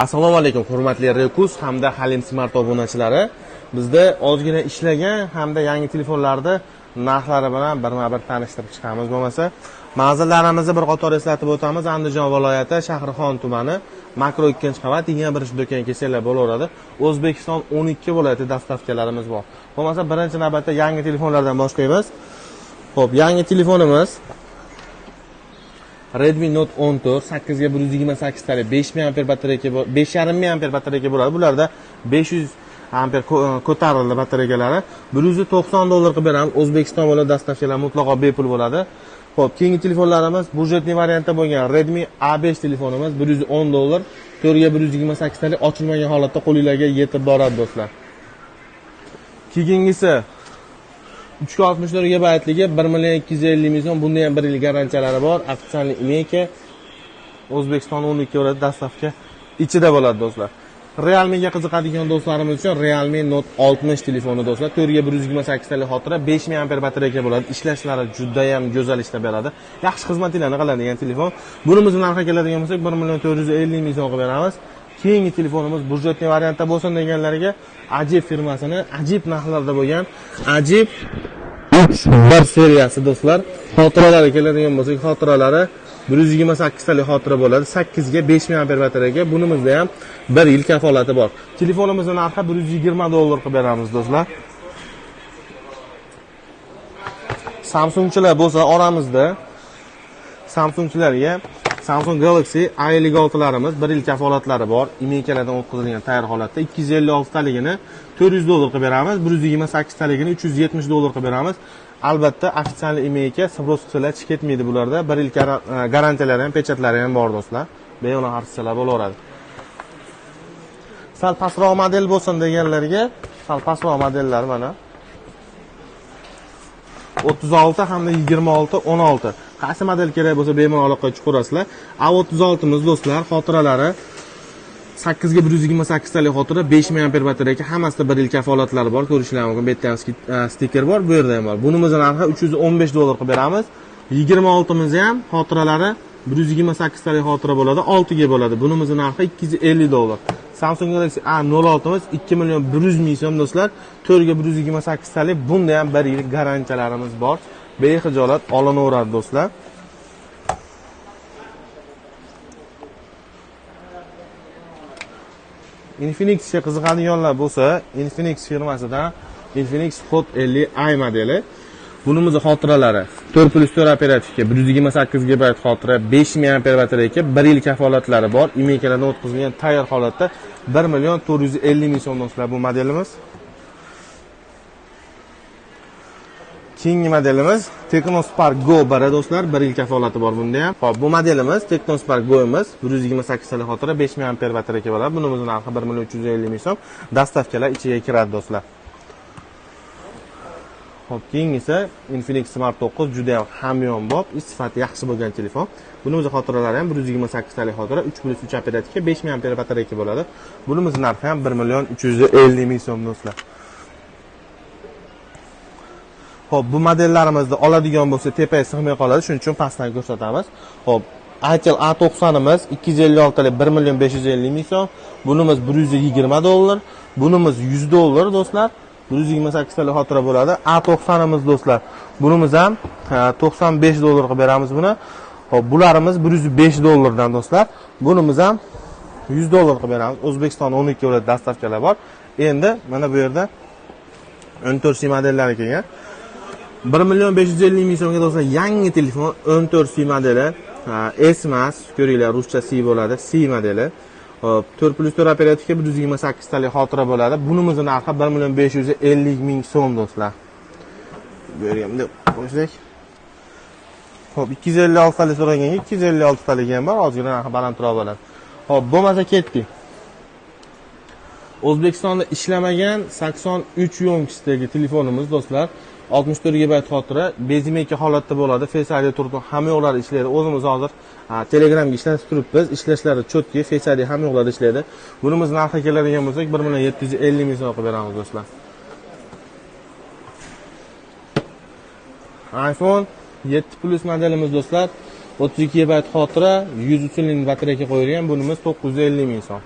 Assalomu alaykum hurmatli Rekus hamda Halim Smart obunachilari. Bizda ozgina ishlagan hamda yangi telefonlarni narxlari bilan birma-bir tanishtirib chiqamiz. Bo'lmasa, manzillarimizni bir qator eslatib o'tamiz. Andijon viloyati, Shahrixon tumani, Makro 2-qavat, 21-do'kon kelsanglar bo'laveradi. O'zbekiston 12 viloyati dastavkalarimiz bor. Bo'lmasa, birinchi navbatda yangi telefonlardan boshlaymiz. Xo'p, yangi telefonimiz Redmi Note 14 8 ga 128 talik 5 mAh batareyka, 5,5 mAh batareyka bo'ladi. Bularda 500 amper ko'tarildi batareykalari. $190 qilib beramiz. O'zbekiston bo'ylab dastavkalar mutlaqo bepul bo'ladi. Xo'p, keyingi telefonlarimiz budjetli variantda bo'lgan Redmi A5 telefonimiz $110, 4 ga 128 talik ochilmagan holatda qo'lingizga yetib boradi do'stlar. Keyingisi 364 gigabaytligi 1 250 000 so'm. Bunda ham 1 yil garantiyalari bor. Ofitsialniy IMEI O'zbekiston 12 viloyat dastavka ichida bo'ladi do'stlar. Realme ga qiziqadigan do'stlarimiz uchun Realme Note 60 telefoni do'stlar. 4 ga 128 talik xotira, 5 mAh batareyka bo'ladi. Ishlashlari juda ham go'zal ishlab beradi. Yaxshi xizmatlarni qiladigan telefon. Bunimiz narxi keladigan bo'lsak 1 450 000 so'm qilib beramiz. Keyingi telefonimiz budjetli variantda bo'lsin deganlarga Ajib firmasini ajib narxlarda bo'lgan Ajib X1 seriyasi do'stlar. Xotiralari keladigan bo'lsak, xotiralari 128 talik xotira bo'ladi. 8 ga 5 mAh batareyka. Bunimizda ham 1 yil kafolati bor. Telefonimizning narxi $120 qilib beramiz do'stlar. Samsungchilar bo'lsa oramizda Samsungchilarga Samsung Galaxy A56larimiz 1 yil kafolatlari bor. IMEI'lardan o'tkazilgan tayyor holatda 256 taligini $400 qilib beramiz, 128 taligini $370 qilib beramiz. Albatta ofitsial IMEI'ga sibros qilsalar chiqib ketmaydi bularda. 1 yil garantiyalari ham, pechatlari ham bor do'stlar. Bemalol xaridsalar bo'laveradi. Sal pastroq model bo'lsin deganlarga, sal pastroq modellar mana 36 hamda 26, 16. Qaysi model kerak bo'lsa bemalol aloqaga chiqaverasizlar. A36imiz do'stlar, xotiralari 8 ga 128 talik xotira, 5 mAh batareyka, hammasida 1 yil kafolatlari bor. Ko'rishingiz mumkin. Bu yerda ham stiker bor, bu yerda ham bor. Bunimiz narxi $315 qilib beramiz. 26imiz ham xotiralari 128 talik xotira bo'ladi, 6 ga bo'ladi. Bunimiz narxi $250. Samsung Galaxy A06imiz 2 100 000 so'm do'stlar. 4 ga 128 talik, bunda ham 1 yil garantiyalarimiz bor. Bexijolat olinaveradi do'stlar. Infinixga qiziqadiganlar bo'lsa, Infinix firmasidan Infinix Hot 50i modeli. Bunimiz xotiralari 4+4 operativka, 128 GB xotira, 5 mAh batareyka, 1 yil kafolatlari bor. IMEI'lardan o'tkazilgan tayyor holatda 1 450 000 so'm do'stlar bu modelimiz. Keyingi modelimiz Tecno Spark Go 1 do'stlar, 1 yil kafolati bor bunda ham. Xo'p, bu modelimiz Tecno Spark Go'imiz 128 talik xotira, 5 mAh batareyka bo'ladi. Bunimiz narxi 1 350 000 so'm. Dastavkalar ichiga kiradi do'stlar. Xo'p, keyingisi Infinix Smart 9 juda ham hamyonbop, sifati yaxshi bo'lgan telefon. Bunimiz xotiralari ham 128 talik xotira, 3+3 operativka, 5 mAh batareyka bo'ladi. Bunimiz narxi ham 1 350 000 so'm do'stlar. Xo'p, bu modellarimizni oladigan bo'lsa tepaga sig'may qoladi, shuning uchun pastdan ko'rsatamiz. Xo'p, Itel A90imiz 256 talik 1 550 000 so'm. Bunimiz $120, bunimiz $100 do'stlar. 128 talik xotira bo'ladi. A90imiz do'stlar, bunimiz ham $95 qilib beramiz buni. Xo'p, bularimiz $105 dan do'stlar. Bunimiz ham $100 qilib beramiz. O'zbekiston 12 viloyat dastavkalar bor. Endi mana bu yerda 14C modellari kelgan. 1 550 000 so'mga do'stlar yangi telefon 14C modeli, S emas, ko'ringlar ruscha C bo'ladi, C modeli. Xo'p, 4+4 operativka, 128 talik xotira bo'ladi. Bunimiz narxi 1 550 000 so'm do'stlar. Bu yerga bunday qo'ysak. Xo'p, 256 talik so'raganga 256 talik ham bor, ozgina narxi balandroq bo'ladi. Xo'p, bo'lmasa ketdik. O'zbekistonda ishlamagan 83 yo'nalishdagi telefonimiz do'stlar. 64 GB xotira, bezimeki holatda bo'ladi. Face ID turdi, hamma yo'qlari ishlaydi. O'zimiz hozir Telegramga ishlatib turibmiz. Ishlashlari cho'tki, Face ID hamma yo'qlari ishlaydi. Bunimiz narxi keladigan bo'lsak 1 750 000 so'm qilib beramiz do'stlar. iPhone 7 Plus modelimiz do'stlar, 32 GB xotira, 100 usulli batareyka qo'yilgan. Bunimiz 950 000 so'm.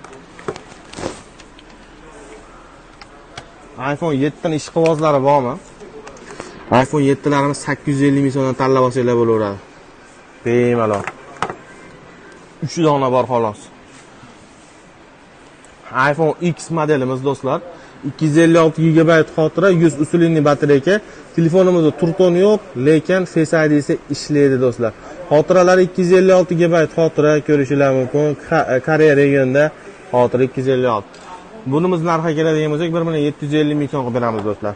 iPhone 7 ni ishqibozlari bormi? iPhone 7larimiz 850 ming so'mdan tanlab olsanglar bo'laveradi. Bemalol. 3 dona bor xolos. iPhone X modelimiz do'stlar. 256 GB xotira, 100 usulinli batareyka. Telefonimizda turton yo'q, lekin Face ID esa ishlaydi do'stlar. Xotiralari 256 GB xotira ko'rishingiz mumkin. Koreya regionida xotira 256. Bunimiz narxi keladigan bo'lsak 1 750 ming so'm qilib beramiz do'stlar.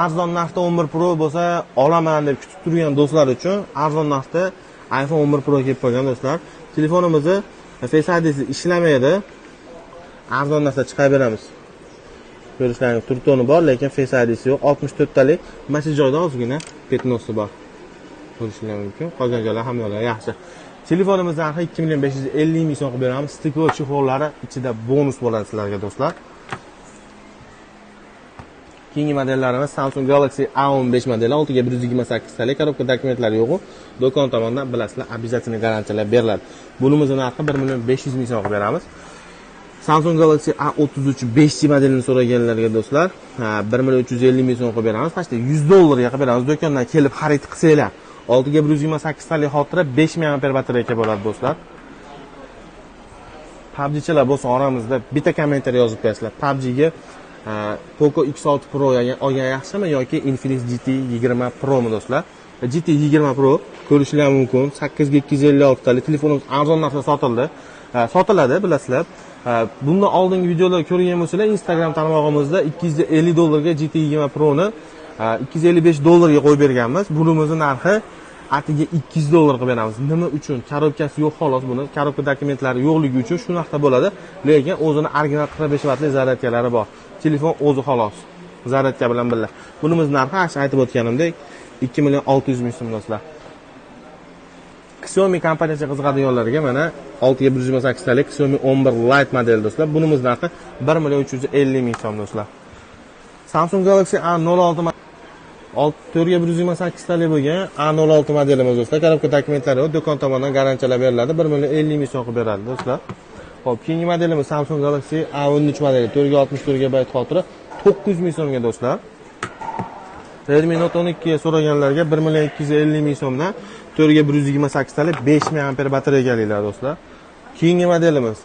Arzon narxda 11 Pro bo'lsa olaman deb kutib turgan do'stlar uchun arzon narxda iPhone 11 Pro kelib qolgan do'stlar. Telefonimizni Face ID'si ishlamaydi. Arzon narxda chiqarib beramiz. Ko'rishlaringiz turtoni bor, lekin Face ID'si yo'q. 64 talik mana shu joyda ozgina пятно si bor. Ko'rishingiz mumkin. Qolgan joylar hamma yoqlar yaxshi. Telefonimiz narxi 2 550 ming so'm qilib beramiz. Стекло чехол lari ichida bonus bo'ladi sizlarga do'stlar. Keyingi modellarimiz Samsung Galaxy A15 modeli 6 ga 128 talik, коробка dokumentlari yo'q. Do'kon tomonidan bilasizlar, обязательно garantiyalar beriladi. Bunimiz narxi 1 500 ming so'm qilib beramiz. Samsung Galaxy A33 5G modelini so'raganlarga do'stlar, 1 350 ming so'm qilib beramiz. Почти 100 dollarga qilib beramiz. Do'kondan kelib xarid qilsanglar. 6 ga 128 talik xotira, 5000 mAh batareyka bo'ladi do'stlar. PUBGchilar bo'lsa oramizda bitta kommentariy yozib qo'yasizlar. PUBGga Poco X6 Pro olgan yaxshimi yoki Infinix GT 20 Pro mi do'stlar? GT 20 Pro ko'rishinglar mumkin. 8 ga 256 talik telefonimiz arzon narxda sotildi. Sotiladi, bilasizlar. Bundan oldingi videolar ko'rgan bo'lsanglar, Instagram tarmog'imizda 250 dollarga GT 20 Pro ni 255 dollarga qo'yib berganmiz. Bunimizni narxi atiga 200 dollar qilib beramiz. Nima uchun? Коробка si yo'q xolos buni. Коробка dokumentlari yo'qligi uchun shu narxda bo'ladi. Lekin o'zini original 45 vatli zaryadkalari bor. Telefon o'zi xolos. Zaryadka bilan birga. Bunimiz narxi shu aytib o'tganimdek 2 600 ming so'm do'stlar. Xiaomi kompaniyasiga qiziqadiganlarga mana 6 ga 128 talik Xiaomi 11 Lite modeli do'stlar. Bunimiz narxi 1 350 ming so'm do'stlar. Samsung Galaxy A06 4 ga 128 talik bo'lgan A06 modelimiz do'stlar. Коробка dokumentlari yo'q, do'kon tomonidan garantiyalar beriladi. 1 50 ming so'm qilib beradi do'stlar. Xo'p, keyingi modelimiz Samsung Galaxy A13 modeli 4 ga 64 GB xotira 900 ming so'mga do'stlar. Redmi Note 12 so'raganlarga 1 250 ming so'mdan 4 ga 128 talik 5000 mAh batareykalilar do'stlar. Keyingi modelimiz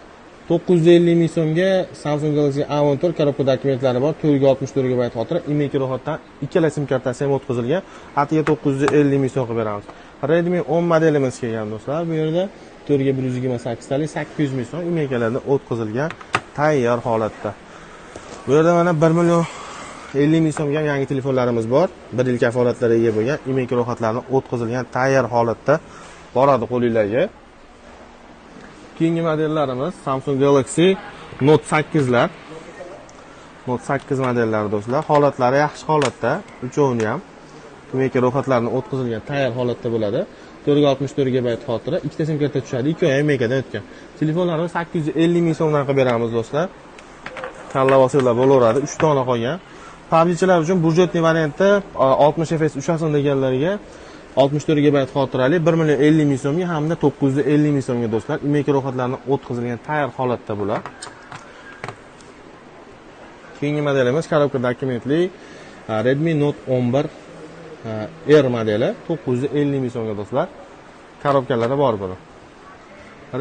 950 ming so'mga Samsung Galaxy A14, коробка dokumentlari bor, 4 ga 64 GB xotira, IMEI ro'yxatdan ikkala SIM kartasi ham o'tkazilgan. Atiga 950 ming so'm qilib beramiz. Redmi 10 modelimiz kelgan do'stlar. Bu yerda 4 ga 128 talik 800 ming so'm IMEIlardan o'tkazilgan tayyor holatda. Bu yerda mana 1 050 ming so'mga ham yangi telefonlarimiz bor. 1 yil kafolatlarga ega bo'lgan, IMEI ro'yxatlardan o'tkazilgan tayyor holatda boradi qo'lingizlarga. Keyingi modellarimiz Samsung Galaxy Note 8 lar. Note 8 modellari do'stlar, holatlari yaxshi holatda, uchovini ham IMEI ro'yxatlardan o'tkazilgan tayyor holatda bo'ladi. 4 ga 64 GB xotira, ikkita SIM karta tushadi, ikkovi ham IMEIdan o'tgan. Telefonlarimiz 850 ming so'mdan qilib beramiz do'stlar. Tanlab olsanglar bo'laveradi, 3 dona qolgan. PUBGchilar uchun бюджетный variantda 60 FPS ushlasin deganlarga 64 GB xotirali 1 050 ming so'mga hamda 950 ming so'mga do'stlar. IMEI ro'yxatlardan o'tkazilgan tayyor holatda bular. Keyingi modelimiz коробка dokumentli Redmi Note 11 R modeli 950 ming so'mga do'stlar. Коробка lari bor buni.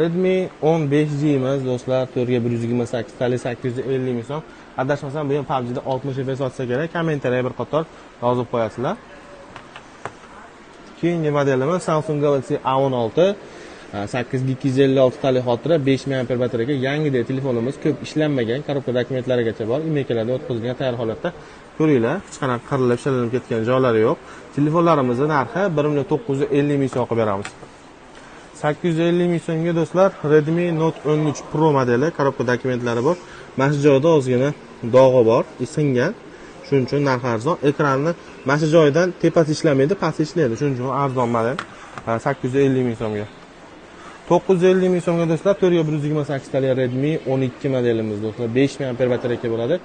Redmi 10 5G imiz do'stlar 4 ga 128 talik 850 ming so'm. Adashmasam bu ham PUBG'da 60 FPS otsa kerak. Kommentariyaga bir qator yozib qo'yasizlar. Keyingi modelimiz Samsung Galaxy A16 8 ga 256 talik xotira, 5000 mAh batareyka, yangi telefonimiz, ko'p ishlanmagan, коробка dokumentlarigacha bor, IMEIlardan o'tkazilgan tayyor holatda. Ko'ringlar, hech qanaqa qirilib, shilinib ketgan joylari yo'q. Telefonlarimizni narxi 1 950 ming so'm qilib beramiz. 850 ming so'mga do'stlar Redmi Note 13 Pro modeli, коробка dokumentlari bor. Mana shu joyda ozgina dog'i bor, singan. Shuning uchun narxi arzon. Ekranni mana shu joydan tepasi ishlamaydi, pasti ishlaydi. Shuning uchun arzon model 850 ming so'mga. 950 ming so'mga do'stlar 4 ga 128 talik Redmi 12 modelimiz do'stlar, 5000 mAh batareyka bo'ladi.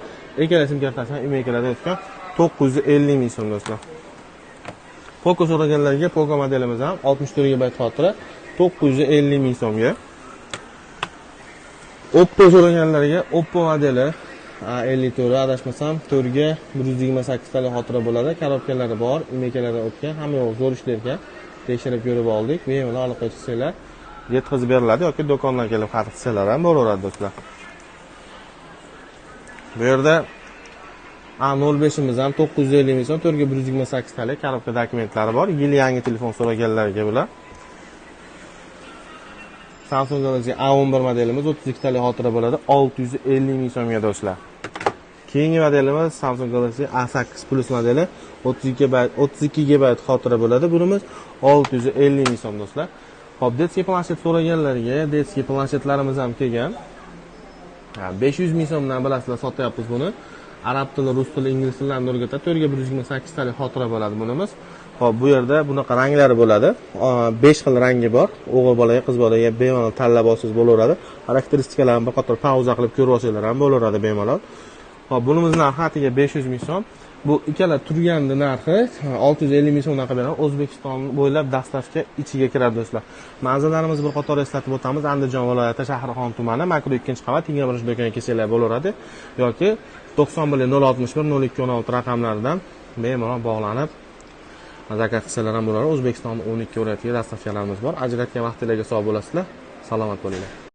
Ikkala SIM kartasi ham IMEIlardan o'tgan 950 ming so'm do'stlar. Poco so'raganlarga Poco modelimiz ham 64 GB xotira 950 ming so'mga. Oppo so'raganlarga Oppo modeli A54, adashmasam, 4 ga 128 talik xotira bo'ladi. Коробка lari bor, ИМЕК lari o'tgan, hamma yoq zo'r ishlar ekan. Tekshirib ko'rib oldik. Bemalol aloqaga chiqsanglar, yetkazib beriladi yoki do'kondan kelib xarid qilsalar ham bo'laveradi, do'stlar. Bu yerda A05imiz ham 950 ming so'm, 4 ga 128 talik, коробка, dokumentlari bor. Yil yangi telefon so'raganlarga bular. Samsung Galaxy A11 modelimiz 32 talik xotira bo'ladi, 650 ming so'mga, do'stlar. Keyingi modelimiz Samsung Galaxy A8 Plus modeli, 32 GB, 32 GB xotira bo'ladi. Bunimiz 650 ming so'm, do'stlar. Xo'p, детский planshet so'raganlarga детский planshetlarimiz ham kelgan. 500 ming so'mdan, bilasizlar, sotyapmiz buni. Arab tili, rus tili, ingliz tillarini o'rgatadi. 4 ga 128 talik xotira bo'ladi bunimiz. Xo'p, bu yerda bunaqa ranglari bo'ladi. 5 xil rangi bor. O'g'il bolaga, qiz bolaga bemalol tanlab olsangiz bo'laveradi. Xarakteristikalarni bir qator pauza qilib ko'rib olsanglar ham bo'laveradi bemalol. Xo'p, bunimiz narxi atiga 500 ming so'm. Bu ikkala turganni narxi 650 ming so'mdan qilib beraman. O'zbekiston bo'ylab доставка ichiga kiradi, do'stlar. Manzillarimizni bir qator eslatib o'tamiz. Andijon viloyati, Shahrixon tumani, Makro 2-qavat, 21 do'konga kelsanglar bo'laveradi yoki 91 061 02 16 raqamlaridan bemalol bog'lanib заказ qilsalar ham bo'ladi. O'zbekistonning 12 viloyatiga доставка larimiz bor. Ajratgan vaqtinglarga sog' bo'lasizlar. Salomat bo'linglar.